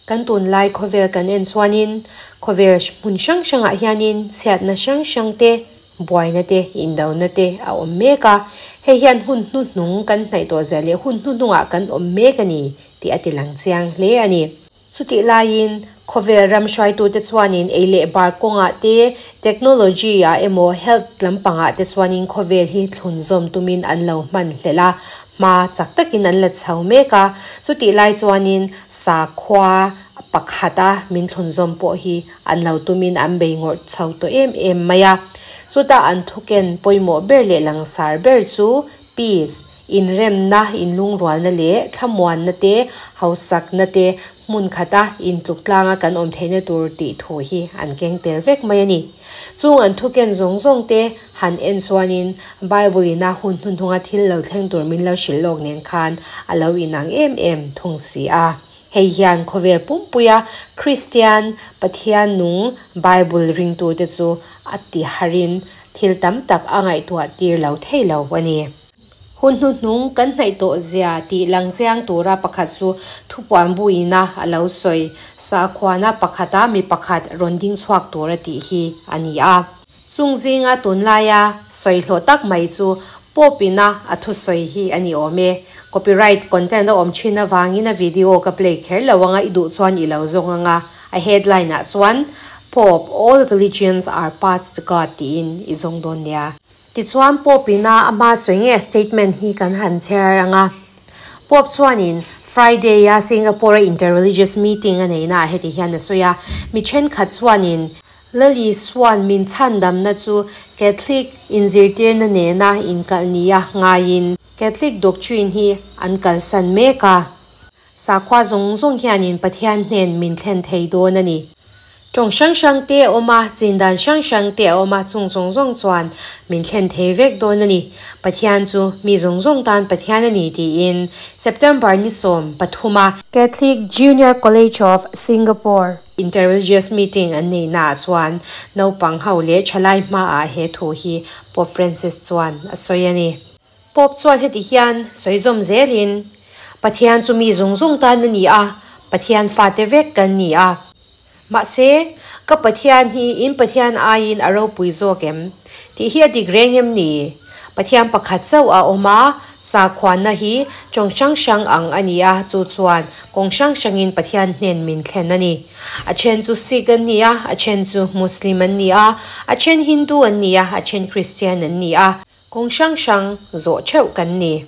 Kan tunlai khawvel kan en chuanin khawvel hmun hrang hrangah hianin chhiatna hrang hrang te, buaina te, indona te a awm mek a. Hei hian hun hnuhnung kan hnaih tawh zia leh hun hnuhnungah kan awm mek a ni tih a ti lang chiang hle a ni. Chutih laiin khawvel ram hruaitute chuanin ei leh bar kawngah te, technology ah emaw health lampangah te chuanin khawvel hi thlunzawm tumin an lo hman hlelh a, hma chak takin an la chho mek a. Chutih lai chuanin sakhua pakhata min thlunzawm pawh hi an lo tumin an bei ngawrh chho tawh em em mai a. Chuta an thuken pawimawh ber leh langsar ber chu peace, Inremna, inlungrualna leh thlamuanna te, hausakna te hmun khata intluk tlanga kan awm theihna tur tih thu hi an keng tel vek mai a ni. Chung an thuken zawng zawng te han en chuanin Bible ina hun hnuhnunga thil lo thleng tur min lo hrilh lawk nen khan a lo inang em em thung si a. Hei hian khawvel pumpuia Kristian, Pathian nung, Bible ringtute chu a tiharin thil tam tak a ngaihtuah tir lo thei lo a ni. Hun hnuhnung kan hnaih tawh zia tih lang chiang tura pakhat chu thupuan buina a lo sawi. Sakhuana pakhata mi pakhat rawn ding chhuak tura tih hi a ni a. Chung zinga tunlaia sawi hlawh tak mai chu Pope ina a thusawi hi a ni awm e. Copyright content a awm thin avangin a video ka play kher lo anga i duh chuan i lo zawng anga a headline ah chuan Pope, all religions are paths to God tiin i zawng dawn nia. Tichuan Pope ina a hma sawi nge statement hi kan han chhiar ang a. Pope chuanin Friday a Singapore a interreligious meeting a neihna ah heti hian a sawi a, mi thenkhat chuanin Lal Isuan min chhandamna chu Catholic inzirtirna nena inkalh nia ngaiin Catholic doctrine hi an kalsan mek a. Sakhua zawng zawng hianin Pathian hnen min thlen thei dawn a ni. Tawng hrang hrang te a awm a, chin dan hrang hrang te a awm a, chung zawng zawng chuan min thlen thei vek dawn a ni. Pathian chu mi zawng zawng tan Pathian a ni tiin September ni 13 a Catholic Junior College of Singapore Interreligious Meeting an neihnaah chuan naupang ho leh thalai hmaah he thu hi Pope Francis chuan a sawi a ni. Pope chuan heti hian sawi zawm zelin, Pathian chu mi zawng zawng tan a ni a, Pathian fate vek kan ni a. Mahse, ka Pathian hi in Pathian aiin a ropui zawk em? Tih hi a dik reng em ni? Pathian pakhat chauh a awm a, sakhuanna hi tawng hrang hrang ang a ni a, chu chuan kawng hrang hrangin Pathian hnen min thlen a ni. A then chu Sikh an ni a, a then chu Muslim an ni a, a then Hindu an ni a, a then Christian an ni a. Kawng hrang hrang zawh theuh kan ni.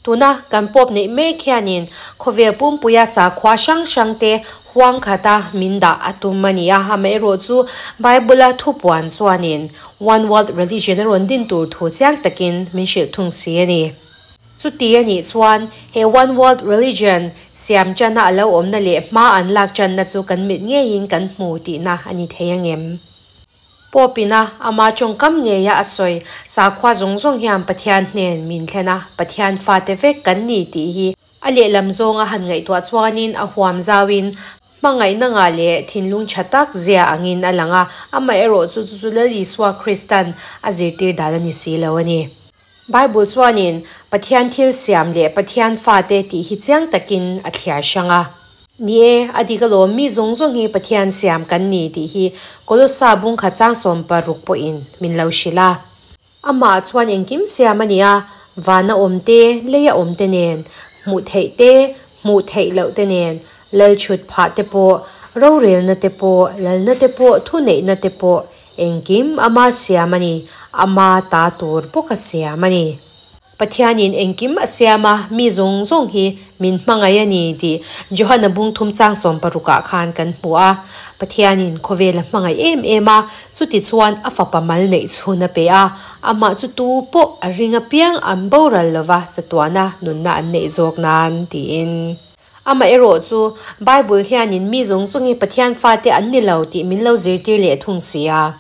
Tuna kan pawp neih mek hianin khawvel pumpuia sakhua hrang hrangte huang khata min dah a tum a ni a, amaherawhchu Bible-a thupuan chuanin One World Religion a rawn din tur thu chiang takin min hrilh thung si a ni. Chuti a nih chuan he One World Religion siam chana a lo awmna leh hma an lak channa chu kan mit ngeiin kan hmu tihna a ni thei angem? Pope ina ama tawngkam ngeia a sawi, Sakhua zawng zawng hian Pathian hnen min thlen a, Pathian fate vek kan ni tih hi a lehlam zawnga han ngaihtuah chuanin a huam zauin hmangaihna ngah leh thinlung tha tak zia angin a lang a, amaherawhchu chu chu Lal Isua Kristan a zirtir dan a ni si lo a ni. Bible chuanin Pathian thil siam leh Pathian fate tih hi chiang takin a thliar hrang a. Ni e, a dik alawm, mi zawng zawng hi Pathian siam kan ni tih hi Kolossa bungkhat chang 16 pawhin min lo hrilh a. Amah chuan engkim siam a ni a, vana awm te, leia awm te nen, hmuh theih te, hmuh theih loh te nen, lal chhut phah te pawh, rorelna te pawh, lalna te pawh, thuneihna te pawh, Engkim ama siam a ni, ama ta tur bawk a siam a ni. Pathianin engkim a siam a, mi zawng zawng hi min hmangaih a ni tih Johana bung thum chang 60 ah khan kan hmu a. Pathianin khawvel a hmangaih em em a, chuti chuan a fapa mal neih chhun a pe a, amah chu tu pawh a ring apiang an boral lova chatuana nunna an neih zawk nan tiin. Amaherawh chu, Bible hianin mi zawng zawng hi Pathian fate an ni lo tih min lo zirtir leh thung si a.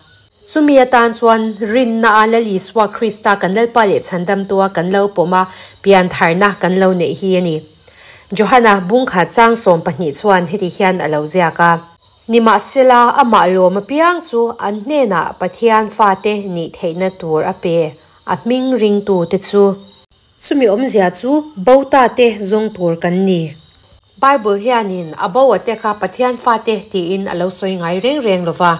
Chumi atan chuan rinna a Lal Isua Krista kan Lalpa leh Chhandamtua kan lo pawm a, piantharna kan lo neih hi a ni. Johana bungkhat chang 12 chuan heti hian a lo ziak a. Nimahsela, amah lawm apiang chu an hnenah Pathian fate nih theihna tur a pe, a hming ringtute chu. Chumi awmzia chu bo ta te zawng tur kan ni. Bible hianin a bo ate kha Pathian fate tiin a lo sawi ngai reng reng lo va.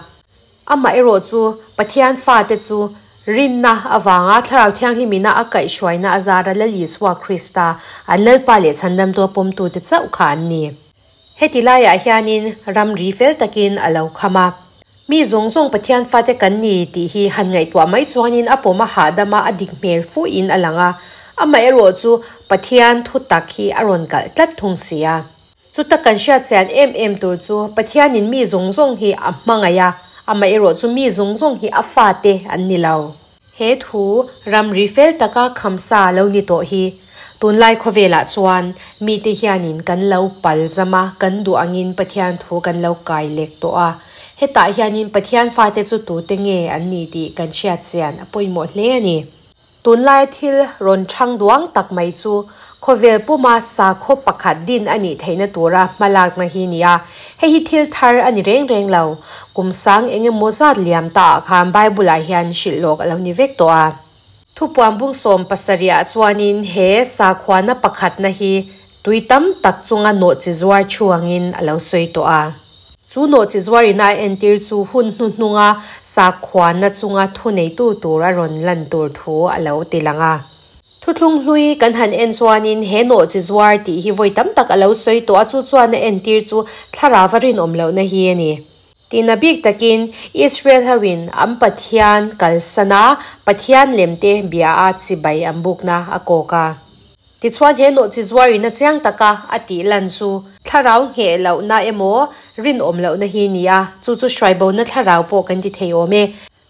Amaherawhchu, Pathian fate chu rinna avanga Thlarau Thianghlimina a kaihhruaina a zara Lal Isua Krista, an Lalpa leh Chhandamtua pawmtute chauh kha an ni. Heti laiah hianin ramri fel takin a lo kham a. Mi zawng zawng Pathian fate kan ni tih hi han ngaihtuah mai chuanin a pawm a hahdam a, a dik hmel fuhin a lang a. Amaherawh chu Pathian thu tak hi a rawn kalh tlat thung si a. Chuta kan hriat chian em em tur chu Pathianin mi zawng zawng hi a hmangaih a, amaherawh chu mi zawng zawng hi a fate an ni lo. He thu ramri fel taka khamsa lo ni tawh hi tunlai khawvelah chuan mite hianin kan lo pal zam a, kan duh angin Pathian thu kan lo kai lek tawh a. Hetah hianin Pathian fate chu tute nge an ni tih kan hriat chian a pawimawh hle a ni. Tunlai thil rawn chhang duang tak mai chu khawvel puma sakhaw pakhat din a nih theihna tura hmalakna hi ni a. Hei hi thil thar a ni reng reng lo. Kum sang eng emaw zat liam taah khan Bible-ah hian hrilh lawk a lo ni vek tawh a. Thupuan bungsawm pasarihah chuanin he sakhuana pakhatna hi tui tam tak chunga nawhchi zuar thu angin a lo sawi tawh a. Chu nawhchi zuarina a entir chu hun hnuhnunga sakhuana chunga thuneitu tur a rawn lan tur thu a lo ti lang a. Thuthlung hlui kan han en chuanin he nawhchi zuar tih hi vawi tam tak a lo sawi tawh a, chu chuan a entir chu thlarau a rinawm lohna hi a ni. Tina bik takin Israel hoin an Pathian kalsan a, Pathian lemte bia a chibai an bukna a kawk a. Tichuan he nawhchi zuarina chiang taka a tih lan chu thlarau ngheh lohna emaw rinawm lohna hi a ni a, chu chu hruaibona thlarau pawh kan ti thei awm e.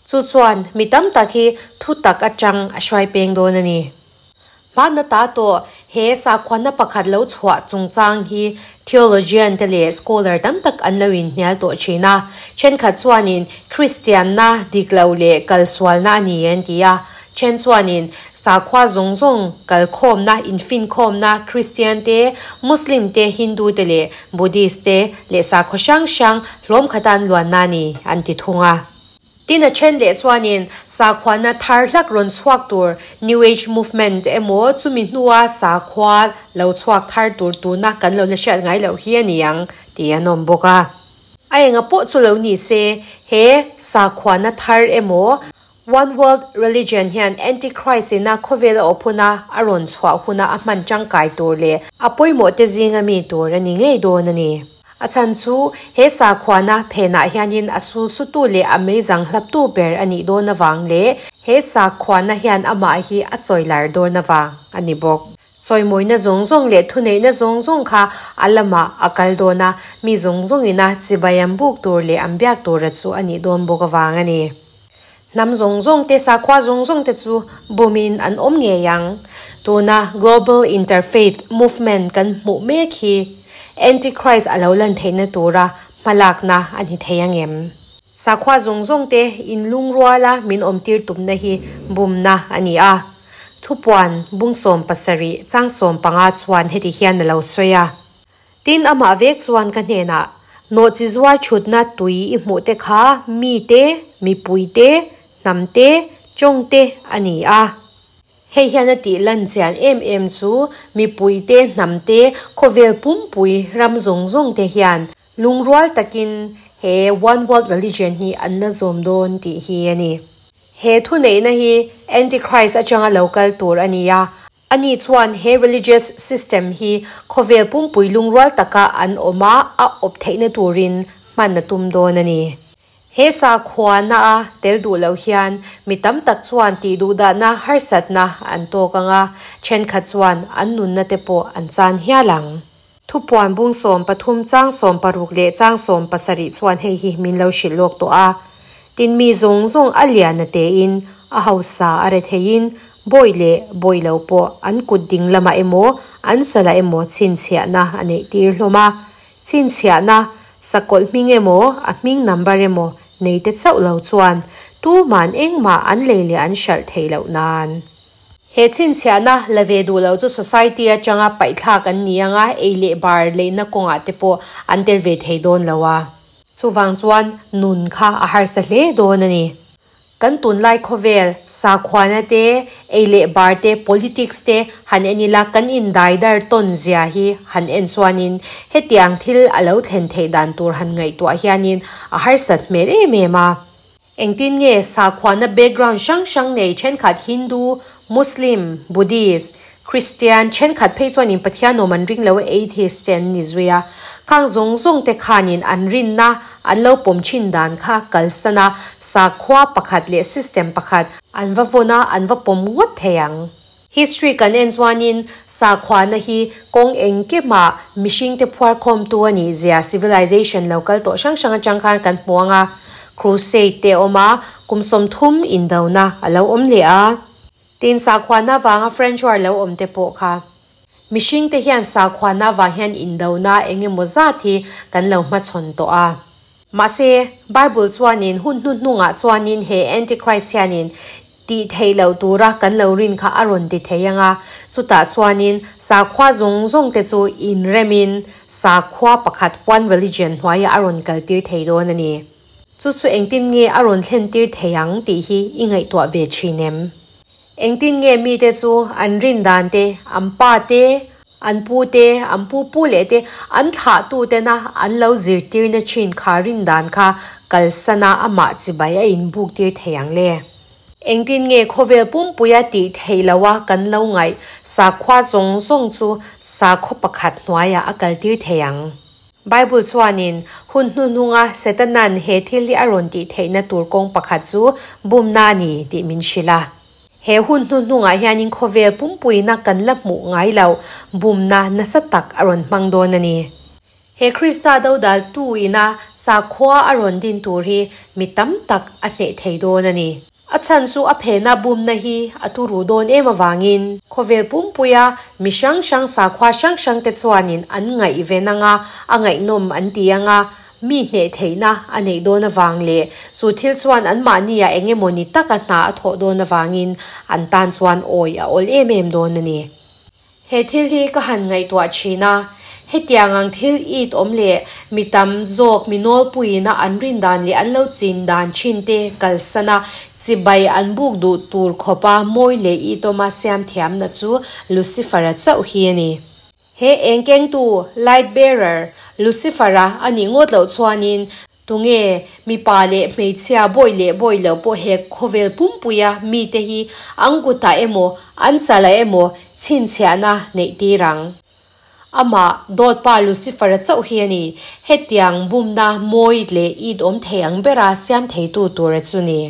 Chu chuan mi tam tak hi thu tak atang a hruai peng dawn a ni. Hmanna ta tawh he sakhuana pakhat lo chhuah chungchang hi theologian te leh scholar tam tak an lo inhnial tawh thin a. Thenkhat chuanin Kristianna dik lo leh kalsualna a ni an ti a. Then chuanin sakhua zawng zawng kalkhawmna, infinkhawmna, Kristian te, Muslim te, Hindu te leh Buddhist te leh sakhaw hrang hrang hlawm khata an luanna a ni an ti thung a. Tin a then leh chuanin sakhuana thar hlak rawn chhuak tur New Age movement emaw chumi hnua sakhua lo chhuak thar tur tuna kan lo la hriat ngai loh hi a ni ang tih an awm bawk a. A enga pawh chu lo ni se, he sakhuana thar emaw One World Religion hian Antichrist ina khawvel a awp huna a rawn chhuah huna a hman tangkai tur leh a pawimawh te zinga mi tur a ni ngei dawn a ni. A chhan chu he sakhuana phenah hianin a sulsutu leh a meizang hlaptu ber a nih dawn avang leh he sakhuana hian amah hi a chawilar dawn avang a ni bawk. Chawimawina zawng zawng leh thuneihna zawng zawng kha a lamah a kal dawn a, mi zawng zawngina chibai an buk tur leh an biak tura chu a nih dawn bawk avang a ni. Hnam zawng zawng te, sakhua zawng zawng te chu bumin an awm ngei ang. Tuna Global Interfaith Movement kan hmuh mek hi Antichrist a lo lan theihna tura hmalakna a ni thei ang em? Sakhua zawng zawng te inlungruala min awmtir tumna hi bumna a ni a. Thupuan bungsawm pasarih changsawm panga chuan heti hian a lo sawi a. Tin, amah vek chuan ka hnenah, Nawhchi zuar chhutna tui i hmuh te kha mi te, mipui te, hnam te, tawng te a ni a. Hei hian a tih lan chian em em chu mipui te, hnam te, khawvel pumpui ram zawng zawng te hian lungrual takin he One World Religion hi an la zawm dawn tih hi a ni. He thuneihna hi Antichrist atanga lo kal tur a ni a. Ani chuan he religious system hi khawvel pumpui lungrual taka an awm a, a awp theihna turin hman a tum dawn a ni. He sakhuana a tel duh loh hian mi tam tak chuan tih duhdahna harsatna an tawk ang a, thenkhat chuan an nunna te pawh an chan hial ang. Thupuan bung 13 chang 16 leh chang 17 chuan hei hi min lo hrilh lawk tawh a. Tin mi zawng zawng a lian a tein, a hausa a re theiin, bawi leh bawi lo pawh an kut ding lamah emaw, an salah emaw chhinchhiahna a neih tir hlawm a. Chhinchhiahna, sakawlh hming emaw, a hming number emaw nei te chauh lo chuan tuman engmah an lei leh an hralh theih loh nan. He chhinchhiahna la ve duh lo chu society atanga paihthlak an ni anga ei leh bar leihna kawngah te pawh an tel ve thei dawn lo a. Chuvang chuan nun kha a harsa hle dawn a ni. Kan tunlai khawvel, sakhuana te, ei leh bar te, politics te han en ila kan indaidar tawn zia hi han en chuanin hetiang thil a lo thlen theih dan tur han ngaihtuah hianin a harsat hmel em em a. Engtin nge sakhuana background hrang hrang nei thenkhat Hindu, Muslim, Buddhist, Kristian thenkhat phei chuanin Pathian awm an ring lo a atheist te an ni zui a, khang zawng zawng te khanin an rinna an lo pawm thin dan kha kalsan a, sakhua pakhat leh system pakhat an va vawn a, an va pawm ngawt thei ang. History kan en chuanin sakhuana hi kawng engkimah mihringte phuarkhawmtu a nih zia civilization lo kal tawh hrang hrang atang khan kan hmu ang a, crusade te a awm a, kum 30 indona a lo awm leh a. Tin, sakhuana vanga French War lo awm te pawh kha. Mihringte hian sakhuana vang hian indona eng emaw zat hi kan lo hmachhawn tawh a. Mahse, Bible chuanin hun hnuhnungah chuanin he Antichrist hianin tih theih loh tura kan lo rin kha a rawn ti thei ang a, chutah chuanin sakhua zawng zawng te chu inremin sakhua pakhat, one religion, hnuaiah a rawn kaltir thei dawn a ni. Chu chu engtin nge a rawn thlentir thei ang tih hi i ngaihtuah ve thin em? Engtin nge mite chu an rin dan te, an pa te, an pu te, an pu pu leh te, an thlahtu tena an lo zirtirna thin kha rin dan kha kalsana amah chibai a inbuk tir thei ang le? Engtin nge khawvel pumpuia tih theih loha kan lo ngaih sakhua zawng zawng chu sakhaw pakhat hnuaiah a kaltir thei ang? Bible chuanin, hun hnuhnunga Setana'n he thil hi a rawn tih theihna tur kawng pakhat chu bumna a ni tih min hrilh a. He hun hnuhnungah hianin khawvel pumpuina kan la hmuh ngai loh bumna nasa tak a rawn hmang dawn a ni. He Krista dodaltu ina sakhua a rawn din tur hi mi tam tak a hneh thei dawn a ni. A chhan chu a phena bumna hi a turu dawn em avangin khawvel pumpuia mi hrang hrang sakhua hrang hrang te chuanin an ngaihven anga a ngaihnawm an ti anga mi hneh theihna a neih dawn avang leh chu thil chuan anmahnia eng emaw ni taka hna a thawh dawn avangin an tan chuan awi a awl em em dawn a ni. He thil hi ka han ngaihtuah thin a, hetiang ang thil it awm leh mi tam zawk mi nawlpuiina an rin dan leh an lo chin dan thin te kalsan a, chibai an buk duh tur khawpa mawi leh it awma siam thiamna chu Lucifer-a chauh hi a ni. He engkengtu, light bearer, Lucifer-a a nih ngawt loh chuanin Tunge mipa leh hmeichhia bawi leh bawi lo pawh he khawvel pumpuia mite hi an kutah emaw an chalah emaw chhinchhiahna neih tir ang? Amah dawtpa Lucifer-a chauh hi a ni, hetiang bumna mawi leh it awm thei ang bera siam theitu tura chu ni.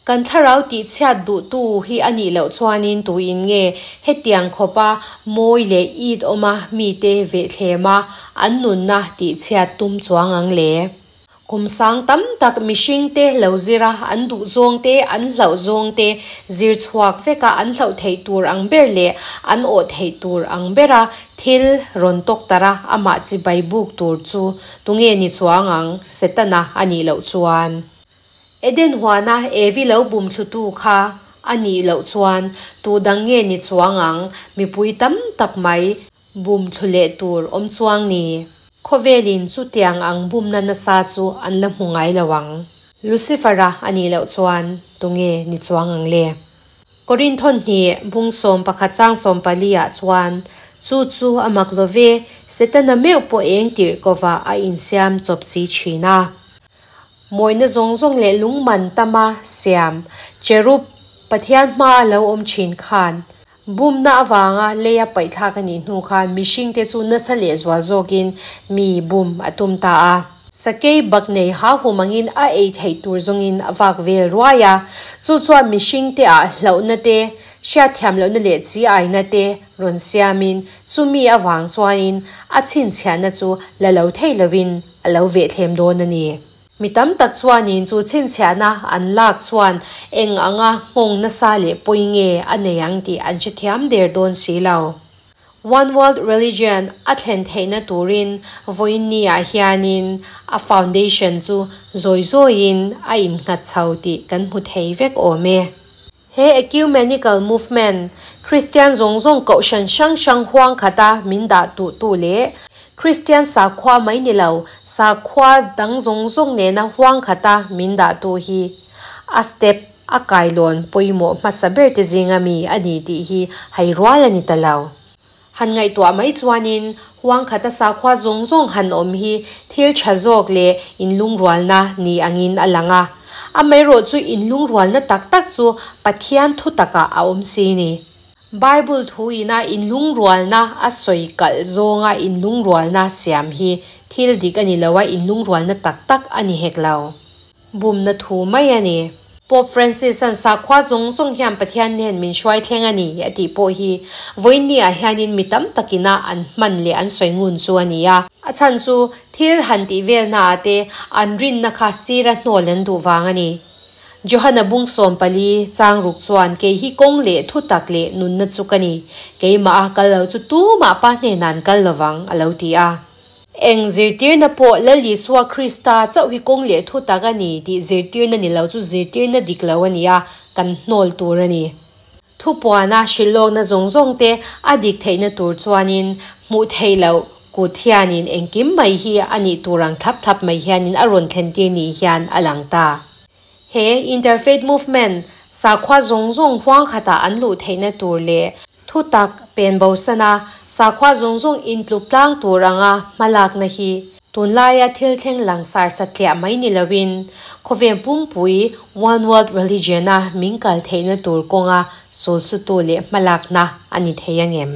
Kan thlarau tihchhiat duhtu hi a nih loh chuanin tuin nge hetiang khawpa mawi leh it awma mite vehthlema an nunna tihchhiat tum chuang ang le? Kum sang tam tak mihringte lo zira an duh zawngte, an hlauh zawngte zir chhuak veka an hlauh theih tur ang ber leh an awh theih tur ang bera thil rawn tawk tara amah chibai buk tur chu tunge ni chuang ang Setana a nih loh chuan? Eden huana Evi lo bum thlutu kha a nih loh chuan tu dang nge ni chuang ang, mipui tam tak mai bum thlu leh tur awm chuang ni. Khawvelin chutiang ang bumna nasa chu an la hmu ngai lo ang. Lucifer-a a nih loh chuan tu nge ni chuang ang le? Korinthon hnih bung 11 chang 14 ah chuan, Chu chu a mak lo ve, Setana meuh pawh eng tirh kovah a insiam chawp si thin a. Mawina zawng zawng leh lungman tama siam cherub Pathian hmaa lo awm thin khan bumna avanga leia paihthlak a nih hnu khan mihringte chu nasa leh zual zawkin mi bum a tum ta a. Sakei bak nei ha hum angin a ei theih tur zawngin a vak vel ruai a, chu chuan mihringte ah hlauhna te, hriatthiam lohna leh chi aina te rawn siamin chumi avang chuanin a chhinchhiahna chu la lo thei lovin a lo vehthlem dawn a ni. Mi tam tak chuanin chu chhinchhiahna an lak chuan eng anga nghawng nasa leh pawi nge a nei ang tih an hrethiam der dawn si lo. One World Religion a thlen theihna turin vawiin niah hianin a foundation chu zawi zawiin a innghat chho tih kan hmu thei vek awm e. He Ecumenical Movement, Kristian zawng zawng kohhran hrang hrang huang khata min dah tuhtu leh Kristian sakhua mai ni lo, sakhua dang zawng zawng nena huang khata min dahtu hi a step, a kailawn pawimawh hmasa ber te zinga mi a ni tih hi hai rual a ni ta lo. Han ngaihtuah mai chuanin huang khata sakhua zawng zawng han awm hi thil tha zawk leh inlungrualna ni angin a lang a. Amaherawhchu inlungrualna tak tak chu Pathian thutakah a awm si ni. Bible thu ina inlungrualna a sawi kalh zawnga inlungrualna siam hi thil dik a ni lo a, inlungrualna tak tak a ni hek lo. Bumna thu mai a ni. Pope Francis-a'n sakhua zawng zawng hian Pathian nen min hruai thleng a ni a tih pawh hi vawiinni ah hianin mi tam takina an hman leh an sawi ngun chu a ni a. A chhan chu thil han tih velna ah te an rinna kha sira hnawl an duh vang a ni. Johana bung 14 chang ruk chuan kei hi kawng leh thu tak leh nunna chu ka ni, keimah a kal lo chu tumah pa hnenah an kal lovang a lo ti a. Eng zirtirna pawh Lal Isua Krista chauh hi kawng leh thu tak a ni tih zirtirna ni lo chu zirtirna dik lo a ni a, kan hnawl tur a ni. Thupuana hrilhlawkna zawng zawng te a dik theihna tur chuanin hmuh theih loh kut hianin engkim mai hi a nih tur ang thlap thlap mai hianin a rawn thlentir ni hian a lang ta. He Interfaith Movement sakhua zawng zawng huang khatah an luh theihna tur leh Thutak pen bosana sakhua zawng zawng intluk tlang tur anga hmalakna hi tunlaia thil thleng langsar satliah mai ni loin khawvel pumpui One World Religion-a min kal theihna tur kawnga sulsutu leh hmalakna a ni thei angem?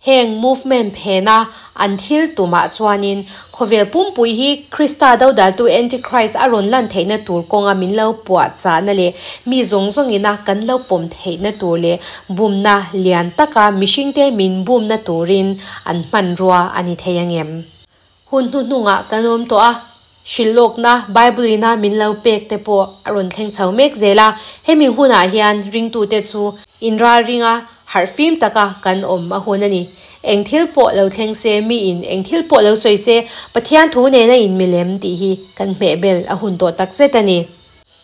Heng movement phena an thil tumah chuanin khawvel pumpui hi Krista dodaltu Antichrist a rawn lan theihna tur kawnga min lo puahchahna leh mi zawng zawngina kan lo pawm theihna tur leh bumna lian taka mihringte min bumna turin an hmanrua a ni thei angem? Hun hnuhnungah kan awm tawh a, hrilhlawkna Bible-ina min lo pek te pawh a rawn thleng chho mek zel a. Hemi hunah hian ringtute chu inralringa harhfim taka kan awm a hun a ni. Eng thil pawh lo thleng se, miin eng thil pawh lo sawi se, Pathian thu nena inmilem tih hi kan hmehbel a hun tawh takzet a ni.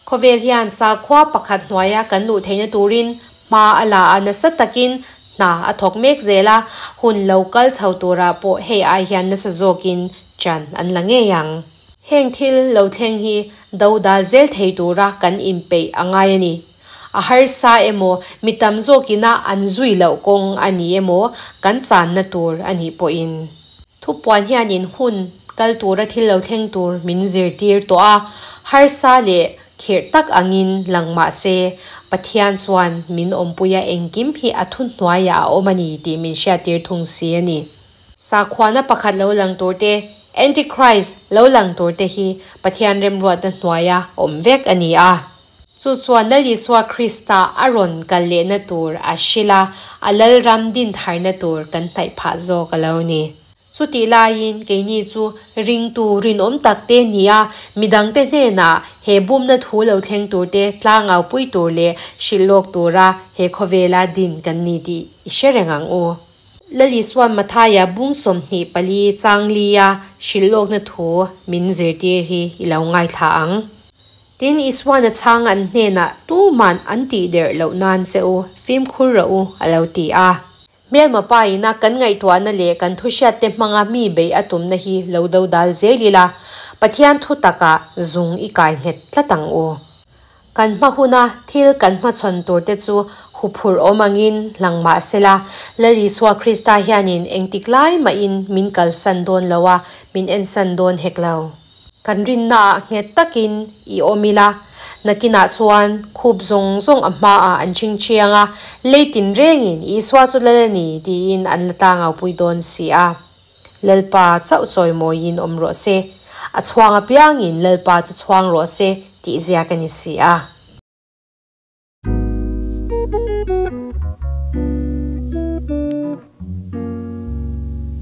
Khawvel hian sakhua pakhat hnuaia kan luh theihna turin hma a la a, nasa takin hna a thawk mek zel a, hun lo kal chho turah pawh hei ai hian nasa zawkin chan an la ngei ang. Heng thil lo thleng hi do dal zel thei tura kan inpeih a ngai a ni. A harsa emaw, mi tam zawkina an zui loh kawng a ni emaw, kan channa tur a nih pawhin. Thupuan hianin hun kal tura thil lo thleng tur min zirtir tawh a, harsa leh khirh tak angin lang mah se, Pathian chuan min awmpuia engkim hi a thuhnuaiah a awm a ni tih min hriattir thung si a ni. Sakhuana pakhat lo lang tur te, Antichrist lo lang tur te hi Pathian remruatna hnuaia awm vek a ni a. Chu chuan Lal Isua Krista a rawn kal lehna tur a hrilh a, a Lalram dintharna tur kan hnaih phah zawk a lo ni. Chutih laiin keini chu ringtu rinawm takte ni a, midangte hnenah he bumna thu lo thleng turte tlangaupui tur leh hrilh lawk tura he khawvela din kan ni tih i hre reng ang u. Lal Isuan Mathaia bung 24 chang lia hrilh lawkna thu min zirtir hi i lo ngaithla ang. Tin, Isuan a chhang an hnenah, Tuman an tih der loh nan che u, fimkhur rawh u, a lo ti a. Hmelma pa ina kan ngaihtuahna leh kan thuhriatte hmanga mi beih a tumna hi lo do dal zel ila, Pathian thu takah zung i kai nghet tlat ang u. Kan hma huna thil kan hmachhawn turte chu huphurh awm angin lang mah sela, Lal Isua Krista hianin engtik lai mahin min kalsan dawn lo a, min ensan dawn hek lo. Kan rinnaah nghet takin i awm ila, nakinah chuan khup zawng zawng a hmaah an ching chiang a, lei tinrengin Isua chu Lal a ni tiin an la tlangaupui dawn si a. Lalpa chauh chawimawiin awm rawh se, a chhuang apiangin Lalpa chu chhuang rawh se tih ziak a ni si a.